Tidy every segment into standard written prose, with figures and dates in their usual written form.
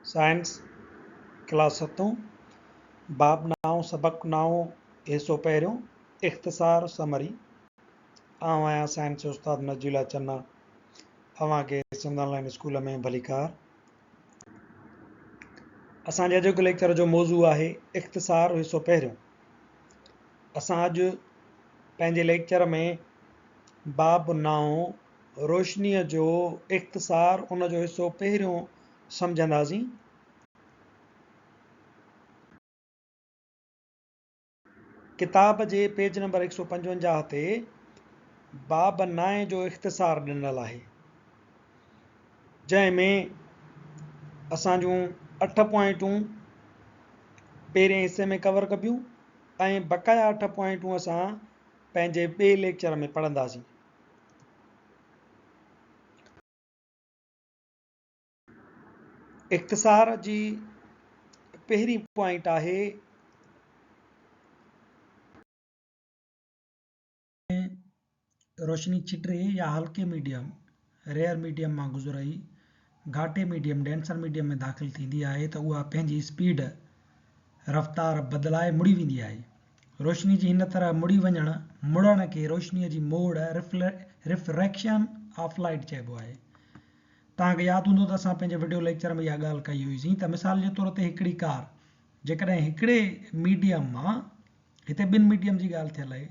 Science, class ستون، باب نائون، سبق نائون، حصو پهريون، اختصار، Summary، آئون آهيان سائنس جو استاد نجيلا چنا، اوهان کي سنڌ آن لائين اسڪول ۾ ڀليڪار. اسان جي اڄوڪي ليڪچر جو موضوع آهي اختصار حصو پهريون. اسان اڄ پنهنجي ليڪچر ۾ باب نائون روشنيء جو اختصار ان جو حصو پهريون سمجهنداسين. ڪتاب جي پيج نمبر 155 تي باب نائين جو اختصار ڏنل آهي، جنهن ۾ اسان جون اٺ پوائنٽون پهرئين حصي ۾ ڪور ڪبيون ۽ بقايا اٺ پوائنٽون اسان پنهنجي ٻئي ليڪچر ۾ پڙهنداسين. اختصار جي پهرين پوائنٽ آهي. ۾ روشني چٽري يا هلڪي ميڊيم، Rare Medium، مان گذرئي گهاٽي ميڊيم، Denser Medium، ۾ داخل ٿيندي آهي ته اها پنهنجي اسپيڊ، رفتار، بدلائي مڙي ويندي آهي. روشني جي هن طرح مڙي وڃڻ، مڙڻ، کي روشنيء جي موڙ، Refraction of Light، چئبو آهي. توهان کي ياد هوندو ته اسان پنهنجي وڊيو ليڪچر ۾ اها ڳالهه ڪئي هئي سين ته مثال جي طور تي هڪڙي ڪار جيڪڏهن هڪڙي ميڊيم مان، هتي ٻن ميڊيم جي ڳالهه ٿيل آهي،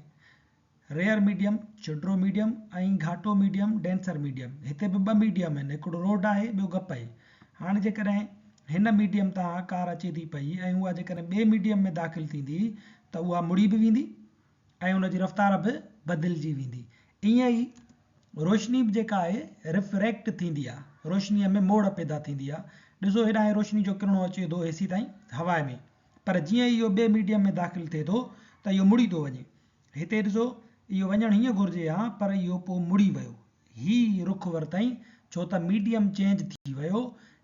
ريئر ميڊيم، چڊرو ميڊيم، ۽ گهاٽو ميڊيم، ڊينسر ميڊيم، هتي به ٻه ميڊيم آهن، هڪڙو روڊ آهي ٻيو گپ آهي. هاڻي جيڪڏهن هن ميڊيم تان ڪار اچي ٿي پئي ۽ اها جيڪڏهن ٻئي ميڊيم ۾ داخل ٿيندي ته اها مڙي به ويندي ۽ ان جي رفتار به بدلجي ويندي. ائين ئي روشني به جيڪا آهي ريفريڪٽ ٿيندي آهي، روشنيء ۾ موڙ پيدا ٿيندي آهي. ڏسو هيڏانهن روشني جو ڪرڻو اچي ٿو هيسيتائين هوا ۾ پر جيئن ئي اهو ٻئي ميڊيم ۾ داخل ٿئي ٿو ته اهو مڙي ٿو وڃي. هتي ڏسو، اهو وڃڻ هيئن گهرجي ها، پر اهو پوء مڙي ويو. هي رخ ورتائين، ڇو ته ميڊيم چينج ٿي ويو،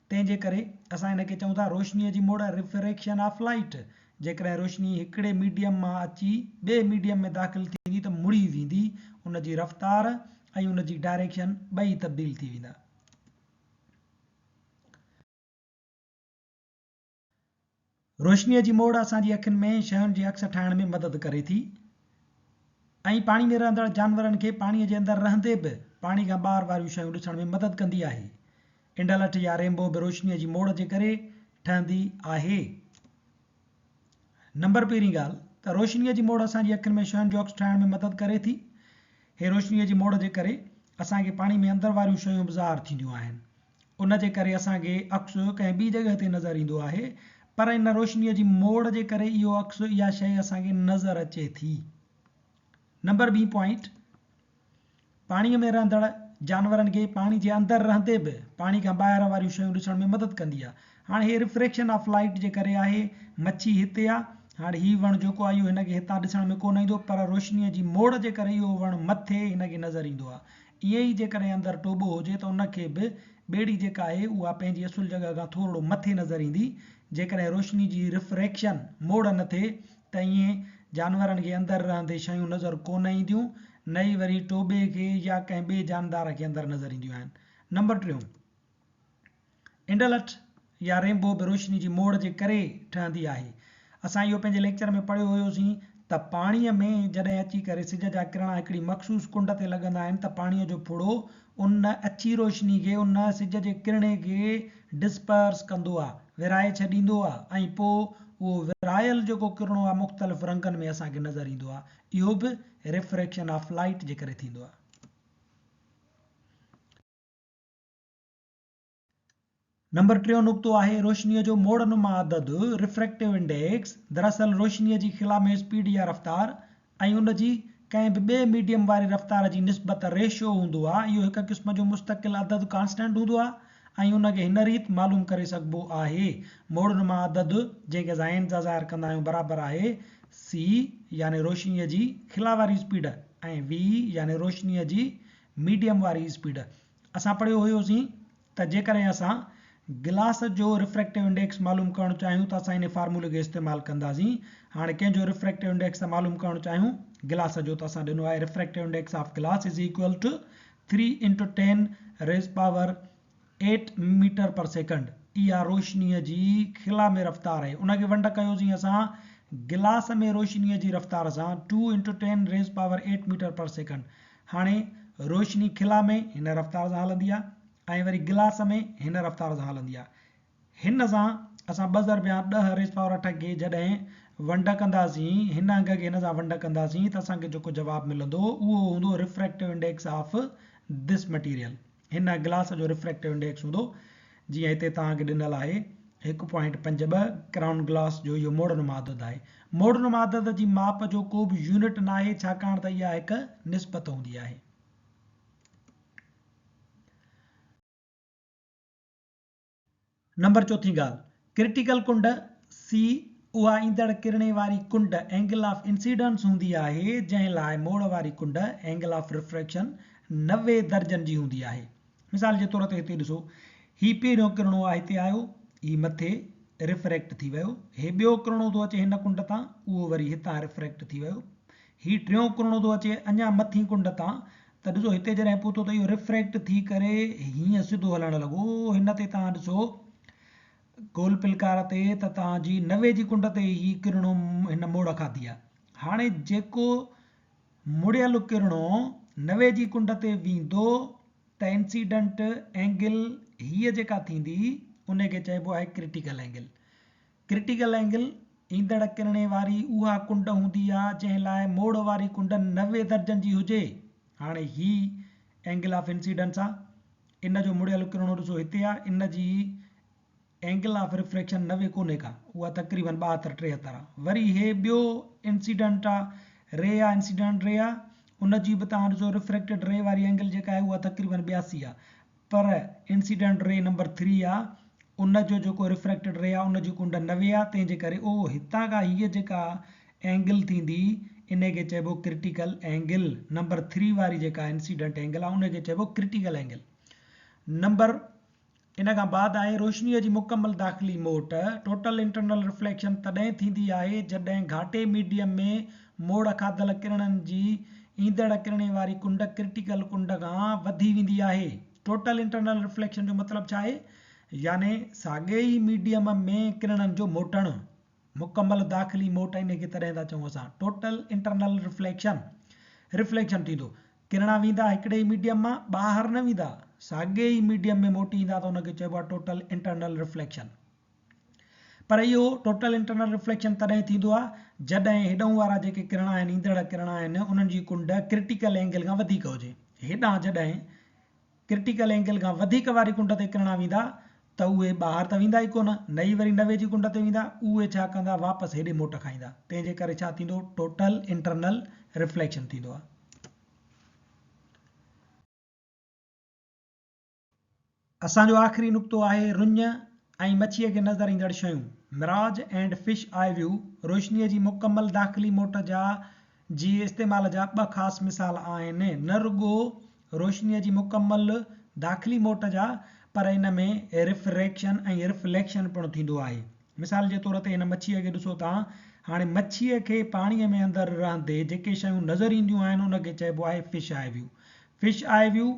تنهن جي ڪري اسان ان کي چئون ٿا روشنيء جي موڙ، Refraction of Light. جيڪڏهن روشني هڪڙي ميڊيم مان اچي ٻئي ميڊيم ۾ داخل ٿيندي ته مڙي ويندي، ان جي رفتار ۽ ان جي ڊائريڪشن ٻئي تبديل ٿي ويندا. روشنيء جي موڙ اسان جي اکين ۾ شين جي عڪس ٺاهڻ ۾ مدد ڪري ٿي ۽ پاڻي ۾ رهندڙ جانورن کي پاڻيء جي اندر رهندي به پاڻي کان ٻاهر واريون شيون ڏسڻ ۾ مدد ڪندي آهي. انڊلٺ يا رينبو به روشنيء جي موڙ جي ڪري ٺهندي آهي. نمبر پهرين ڳالهه ته روشنيء جي موڙ اسان جي اکين ۾ شين جو عڪس ٺاهڻ ۾ مدد ڪري ٿي. هي روشنيء جي موڙ جي ڪري اسان کي پاڻي ۾ اندر واريون شيون به ظاهر ٿينديون آهن. ان جي ڪري اسان کي عڪس ڪنهن ٻي جڳهه تي نظر ايندو آهي پر ان روشنيء جي موڙ جي ڪري اهو عڪس اها شيء اسان کي نظر اچي ٿي. نمبر ٻي پوائنٽ پاڻيء ۾ رهندڙ جانورن کي پاڻي جي اندر رهندي به پاڻي کان ٻاهر واريون شيون ڏسڻ ۾ مدد ڪندي آهي. هاڻي هي ريفريڪشن آف لائيٽ جي ڪري آهي مڇي هتي آهي هاڻي هي وڻ جيڪو آهي اهو هن کي هتان ڏسڻ ۾ ڪونه ايندو پر روشنيء جي موڙ جي ڪري اهو وڻ مٿي هن کي نظر ايندو آهي. ائين ئي جيڪڏهن اندر ٽوٻو هجي ته ان کي به ٻيڙي جيڪا آهي اها پنهنجي اصل جڳهه کان ٿورڙو مٿي نظر ايندي. جيڪڏهن روشني جي ريفريڪشن، موڙ، نه ٿئي ته ائين جانورن کي اندر رهندي شيون نظر ڪونه اينديون نه ئي وري ٽوٻي کي يا ڪنهن ٻئي جاندار کي اندر نظر اينديون آهن. نمبر ٽيون. انڊلٺ يا رينبو به روشني جي موڙ جي ڪري ٺهندي آهي. اسان اهو پنهنجي ليڪچر ۾ پڙهيو هيوسين ته پاڻيء ۾ جڏهن اچي ڪري سج جا ڪرڻا هڪڙي مخصوص ڪنڊ تي لڳندا آهن ته پاڻيء جو ڦڙو ان اڇي روشني کي ان سج جي ڪرڻي کي Disperse ڪندو آ، ورهائي ڇڏيندو آ ۽ پوء اهو ورهايل جيڪو ڪرڻو آ مختلف رنگن ۾ اسان کي نظر ايندو آ. اهو به Refraction of Light جي ڪري ٿيندو آ. نمبر ٽيون نقطو آهي روشنيء جو موڙ نما عدد، Refractive Index، دراصل روشنيء جي خلا ۾ اسپيڊ يا رفتار ۽ ان جي ڪنهن به ٻئي ميڊيم واري رفتار جي نسبت، Ratio، هوندو آهي. اهو هڪ قسم جو مستقل عدد، Constant، هوندو آهي ۽ ان کي هن ريت معلوم ڪري سگهبو آهي، موڙ نما عدد، جنهن کي اسان N سان ظاهر ڪندا آهيون، برابر آهي C يعني روشنيء جي خلا واري اسپيڊ ۽ V يعني روشنيء جي ميڊيم واري اسپيڊ. اسان پڙهيو هيوسين ته جيڪڏهن اسان گلاس جو ريفريڪٽو انڊيڪس معلوم ڪرڻ چاهيون ته اسان انهي فارمولي کي استعمال ڪنداسين. هاڻي ڪنهن جو ريفريڪٽو انڊيڪس ٿا معلوم ڪرڻ چاهيون؟ گلاس جو ته اسان ڏنو آهي refractive index of glass is equal to three into ten raise power eight metre per second. اها روشنيء جي خلا ۾ رفتار آهي. ان کي ونڊ ڪيوسين اسان گلاس ۾ روشنيء جي رفتار سان، two into ten raise power eight metre per second. هاڻي روشني خلا ۾ هن رفتار سان هلندي آهي ۽ وري گلاس ۾ هن رفتار سان هلندي آهي. هن سان اسان ٻه ضرب يا ڏهه ريز پاور اٺ کي جڏهن ونڊ ڪنداسين، هن انگ کي هن سان ونڊ ڪنداسين ته اسان کي جيڪو جواب ملندو اهو هوندو refractive index of this material. هن گلاس جو ريفريڪٽو انڊيڪس هوندو جيئن هتي توهان کي ڏنل آهي هڪ پوائنٽ پنج ٻه ڪرائون گلاس جو اهو موڙ نما عدد آهي. موڙ نما عدد جي ماپ جو ڪو به يونٽ ناهي ڇاڪاڻ ته اها هڪ نسبت هوندي آهي. نمبر چوٿين ڳالهه، ڪرٽيڪل ڪنڊ، C، اها ايندڙ ڪرڻي واري ڪنڊ، Angle of Incidence، هوندي آهي، جنهن لاء موڙ واري ڪنڊ، Angle of Refraction، 90 درجن جي هوندي آهي. مثال جي طور تي هتي ڏسو، هي پهريون ڪرڻو آهي هتي آيو، هي مٿي ريفريڪٽ ٿي ويو، هي ٻيو ڪرڻو ٿو اچي هن ڪنڊ تان، اهو وري هتان ريفريڪٽ ٿي ويو، هي ٽيون ڪرڻو ٿو اچي اڃا مٿين ڪنڊ تان، ته ڏسو هتي جڏهن پهتو ته اهو ريفريڪٽ ٿي ڪري هيئن سڌو هلڻ لڳو. هن تي توهان ڏسو گول پلڪار تي ته توهان جي 90 جي ڪنڊ تي هي ڪرڻو هن موڙ کاڌي آهي. هاڻي جيڪو مڙيل ڪرڻو 90 جي ڪنڊ تي ويندو ته انسيڊنٽ اينگل هيء جيڪا ٿيندي ان کي چئبو آهي ڪرٽيڪل اينگل. ڪرٽيڪل اينگل ايندڙ ڪرڻي واري اها ڪنڊ هوندي آ جنهن لاء موڙ واري ڪنڊ 90 درجن جي هجي. هاڻي هي اينگل آف انسيڊنس آ. ان جو مڙيل ڪرڻو ڏسو هتي آ. ان جي اينگل آف ريفريڪشن 90 ڪونهي ڪا. اها تقريبن 72 73 آ. وري هي ٻيو انسيڊنٽ آ ري آ انسيڊنٽ ري آ. ان جي به توهان ڏسو ريفريڪٽيڊ ري واري اينگل جيڪا آهي اها تقريبن 82 آ. پر انسيڊنٽ ري نمبر ٿري آ ان جو جيڪو ريفريڪٽيڊ ري آ ان جي ڪنڊ 90 آ تنهن جي ڪري او هتان کان هيء جيڪا اينگل ٿيندي انهي کي چئبو ڪرٽيڪل اينگل نمبر ٿري واري جيڪا انسيڊنٽ اينگل آ ان کي چئبو ڪرٽيڪل اينگل نمبر ان کان بعد آهي روشنيء جي مڪمل داخلي موٽ ٽوٽل انٽرنل رفليڪشن تڏهن ٿيندي آهي جڏهن گهاٽي ميڊيم ۾ موڙ کاڌل ڪرڻن جي ايندڙ ڪرڻي واري ڪنڊ ڪرٽيڪل ڪنڊ کان وڌي ويندي آهي. ٽوٽل انٽرنل رفليڪشن جو مطلب ڇا آهي؟ يعني ساڳئي ئي ميڊيم ۾ ڪرڻن جو موٽڻ. مڪمل داخلي موٽ انهي کي تڏهن ٿا چئون اسان ٽوٽل انٽرنل رفليڪشن. رفليڪشن ٿيندو. ڪرڻا ويندا هڪڙي ئي ميڊيم مان ٻاهر نه ويندا. ساڳئي ئي ميڊيم ۾ موٽي ايندا ته ان کي چئبو آهي ٽوٽل انٽرنل رفليڪشن. پر اهو ٽوٽل انٽرنل رفليڪشن تڏهن ٿيندو آهي جڏهن هيڏانهن وارا جيڪي ڪرڻا آهن ايندڙ ڪرڻا آهن انهن جي ڪنڊ ڪرٽيڪل اينگل کان وڌيڪ هجي. هيڏانهن جڏهن ڪرٽيڪل اينگل کان وڌيڪ واري ڪنڊ تي ڪرڻا ويندا ته اهي ٻاهر ته ويندا ئي ڪونه نه ئي وري 90 جي ڪنڊ تي ويندا اهي ڇا ڪندا واپس هيڏي موٽ کائيندا تنهن جي ڪري ڇا ٿيندو ٽوٽل انٽرنل رفليڪشن ٿيندو آهي. اسان جو آخري نقطو آهي رڃ ۽ مڇيء کي نظر ايندڙ شيون، Mirage and Fish Eye View، روشنيء جي مڪمل داخلي موٽ جا جي استعمال جا ٻه خاص مثال آهن، نه رڳو روشنيء جي مڪمل داخلي موٽ جا پر ان ۾ ريفريڪشن ۽ رفليڪشن پڻ ٿيندو آهي. مثال جي طور تي هن مڇيء کي ڏسو تان هاڻي مڇيء کي پاڻيء ۾ اندر رهندي جيڪي شيون نظر اينديون آهن ان کي چئبو آهي fish eye view. Fish eye view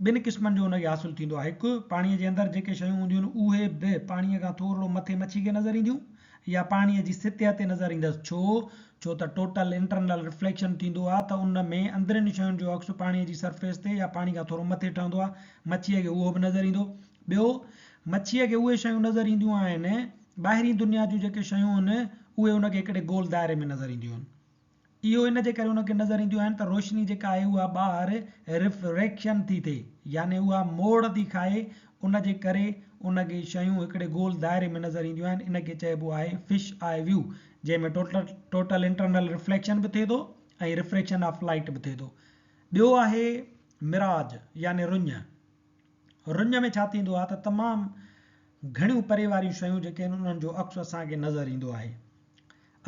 ٻن قسمن جو ان کي حاصل ٿيندو آهي. هڪ، پاڻيء جي اندر جيڪي شيون هونديون آهن، اهي به پاڻيء کان ٿورڙو مٿي مڇي کي نظر اينديون يا پاڻيء جي سطح تي نظر ايندس. ڇو؟ ڇو ته ٽوٽل انٽرنل رفليڪشن ٿيندو آهي ته ان ۾ اندرين شين جو عڪس پاڻيء جي سرفيس تي يا پاڻي کان ٿورو مٿي ٺهندو آهي. مڇيء کي اهو به نظر ايندو. ٻيو، مڇيء کي اهي شيون نظر اينديون آهن، ٻاهرين دنيا جون جيڪي شيون آهن، اهي ان کي هڪڙي گول دائري ۾ نظر اينديون آهن. اهو ان جي ڪري ان کي نظر اينديون آهن ته روشني جيڪا آهي اها ٻاهر ريفريڪشن ٿي ٿئي يعني اها موڙ ٿي کائي ان جي ڪري ان کي شيون هڪڙي گول دائري ۾ نظر اينديون آهن ان کي چئبو آهي فش آء ويو جنهن ۾ ٽوٽل ٽوٽل انٽرنل رفليڪشن به ٿئي ٿو ۽ ريفريڪشن آف لائٽ به ٿئي ٿو. ٻيو آهي مراج يعني رڃ. رڃ ۾ ڇا ٿيندو آهي ته تمام گهڻيون پري واريون شيون جيڪي آهن انهن جو عڪس اسان کي نظر ايندو آهي.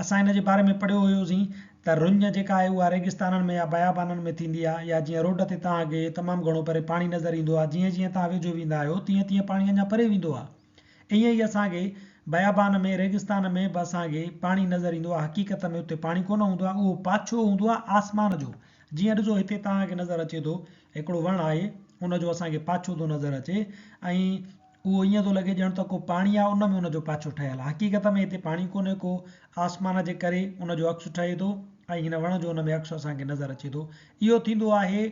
اسان ان جي باري ۾ پڙهيو هيوسين ته رڃ جيڪا آهي اها ريگستانن ۾ يا بيابانن ۾ ٿيندي آهي يا جيئن روڊ تي توهان کي تمام گهڻو پري پاڻي نظر ايندو آهي جيئن جيئن توهان ويجهو ويندا آهيو تيئن تيئن پاڻي اڃا پري ويندو آهي ائين ئي اسان کي بيابان ۾ ريگستان ۾ به اسان کي پاڻي نظر ايندو آهي حقيقت ۾ اتي پاڻي ڪونه هوندو آهي اهو پاڇو هوندو آهي آسمان جو جيئن ڏسو هتي توهان کي نظر اچي ٿو هڪڙو وڻ آهي ان جو اسان کي پاڇو ٿو نظر اچي ۽ اهو ائين ٿو لڳي ڄڻ ته ڪو پاڻي آهي ان ۾ ان جو پاڇو ٺهيل آهي. حقيقت ۾ هتي پاڻي ڪونهي ڪو، آسمان جي ڪري ان جو عڪس ٺهي ٿو ۽ هن وڻ جو ان ۾ عڪس اسان کي نظر اچي ٿو. اهو ٿيندو آهي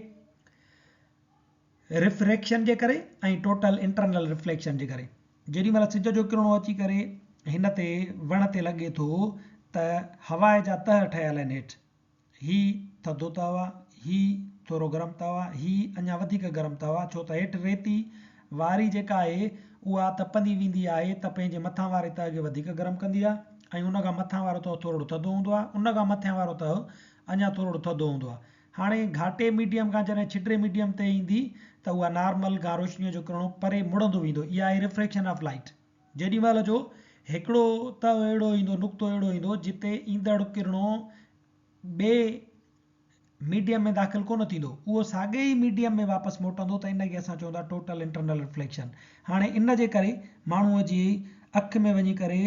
ريفريڪشن جي ڪري ۽ ٽوٽل انٽرنل رفليڪشن جي ڪري. جيڏي مهل سج جو ڪرڻو اچي ڪري هن تي وڻ تي لڳي ٿو ته هوا جا تهه ٺهيل آهن هيٺ. هي ٿڌو تهه آ، هي ٿورو گرم تهه آ، هي اڃا وڌيڪ گرم تهه آ، ڇو ته هيٺ ريتي واري جيڪا آهي اها تپندي ويندي آهي ته پنهنجي مٿان واري تهه کي وڌيڪ گرم ڪندي آ ۽ ان کان مٿان وارو تهه ٿورڙو ٿڌو هوندو آ، ان کان مٿيان وارو تهه اڃا ٿورڙو ٿڌو هوندو آ. هاڻي گهاٽي ميڊيم کان جڏهن ڇڊري ميڊيم تي ايندي ته اها نارمل کان روشنيء جو ڪرڻو پري مڙندو ويندو. اها آهي ريفريڪشن آف لائيٽ. جيڏي مهل جو هڪڙو تهه اهڙو ايندو، نقطو اهڙو ايندو جتي ايندڙ ڪرڻو ٻئي ميڊيم ۾ داخل ڪونه ٿيندو، اهو ساڳئي ئي ميڊيم ۾ واپس موٽندو ته ان کي اسان چون ٿا ٽوٽل انٽرنل رفليڪشن. هاڻي ان جي ڪري ماڻهوء جي اک ۾ وڃي ڪري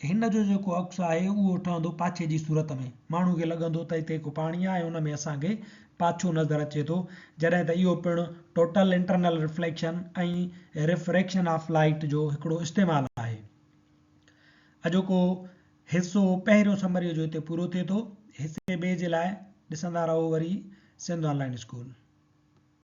هن جو جيڪو عڪس آهي اهو ٺهندو پاڇي جي صورت ۾. ماڻهو کي لڳندو ته هتي هڪ پاڻي آهي ۽ ان ۾ اسان کي پاڇو نظر اچي ٿو. جڏهن ته اهو پڻ total internal reflection ۽ refraction of light جو هڪڙو استعمال آهي. اڄوڪو حصو پهريون سمريء جو هتي پورو ٿئي ٿو. حصي ٻئي جي لاء ڏسندا رهو وري سنڌ آن لائين اسڪول.